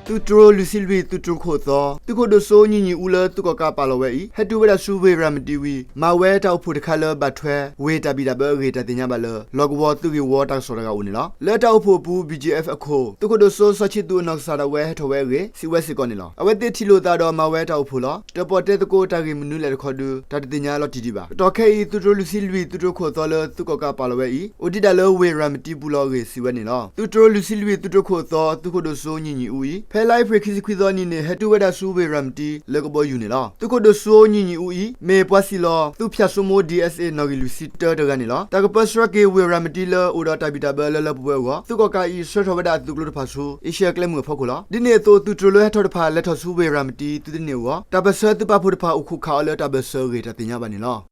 သုးတြိၤလွံၢ်ဆံလွံၢ် သုးတြိၤခိၣ်အသီ သုးခိၣ်ဒိၣ်စိ ညီၣ်ညီၣ်အူ လၢသုးကီၣ်ကးပာ်လီၤဝဲအံၤ ဟဲတုၤဝဲဒၣ်ဆူဝ့ၢ်ရၤမတံဝံၤ မၤဝဲတၢ်အိၣ်ဖှိၣ်တခါလၢဘၣ်ထွဲ ဝ့ၢ်တၢ်ဘံၣ်တၢ်ဘၢအဂ့ၢ် တၢ်သ့ၣ်ညါဘၣ်လၢ လီၢ်ကဝီၤသုးဂ့ၢ်ဝီတၢ်ကစီၣ်တဂၤအိၣ်န့ၣ်လီၤ. လၢတၢ်အိၣ်ဖှိၣ်အပူၤ ဘံၣ်ကၠံၣ်အဲၣ်ဖ် အခိၣ် သုးခိၣ်ဒိၣ်စိ စီၤခၠံးသူၣ် အနီၢ်ကစၢ်ဒၣ်ဝဲ ဟဲထီၣ်ဝဲအဂ့ၢ် စံးဝဲစ့ၢ်ကီးန့ၣ်လီၤ. အဝဲသ့ၣ်ထံၣ်လိာ်သးဒီး မၤဝဲတၢ်အိၣ်ဖှိၣ်လီၤ. တၢ်ပီၣ်တဲသကိးတၢ်ဂ့ၢ်မနုၤလဲၣ်တခီဒုး တၢ်တသ့ၣ်ညါလီၤတံၢ်ဒံးဘၣ်. ကတီၢ်ခဲအံၤ သုးတြိၤလွံၢ်ဆံလွံၢ် သုးတြိၤခိၣ်အသီ လၢသုးကီၣ်ကးပာ်လီၤဝဲအံၤ အိၣ်ဒံးဒၣ်လၢဝ့ၢ်ရၤမတံပူၤလီၤအဂ့ၢ် စံးဝဲန့ၣ်လီၤ. သုးတြိၤလွံၢ်ဆံလွံၢ် သုးတြိၤခိၣ်အသီ သုးခိၣ်ဒိၣ်စိ ညီၣ်ညီၣ်အူအံၤ ဖဲလါအ့ဖြ့ၣ် ခံဆံခွံသီနံၤန့ၣ် ဟဲတုၤဝဲဒၣ်ဆူဝ့ၢ်ရၤမတံ လၢကဘီယူၤန့ၣ်လီၤ. သုးခိၣ်ဒိၣ်စိ ညီၣ်ညီၣ်အူအံၤ မ့ၢ်ပှၤစံၣ်လီၤ သုးဖၠၣ်စိမိ ဒ်အက်စ့ နီၣ်ဂံၢ်လွံၢ်ဆံတၢတဂၤန့ၣ်လီၤ. တၢ်ကပၢဆှၢက့ၤဝ့ၢ်ရၤမတံလၢအိၣ်ဒီးတၢ်ဘံၣ်တၢ်ဘၢလၢလၢပှဲၤပှဲၤအဂီၢ် သုးကီၣ်ကးအံၤ ဆှၢထီၣ်ဝဲဒၣ်အသုးကျိၤတဖၣ်ဆူ အ့ရှၢၣ်ကျဲမုၢ်အဖီခိၣ်လီၤ. ဒ်န့ၣ်အသိး သုးတြိၤလၢဟဲထီၣ်တဖၣ် လဲၤထီၣ်ဆူဝ့ၢ်ရၤမတံ သုတန့ၢ်အဂီၢ် တၢ်ပၢၢ်ဆၢသုးပာ်ဖှိၣ်တဖၣ် အိၣ်ခိးခးအီၤလၢတၢ်ပၢၢ်ဆၢအဂ့ၢ် တၢ်သ့ၣ်ညါဘၣ်န့ၣ်လီၤ.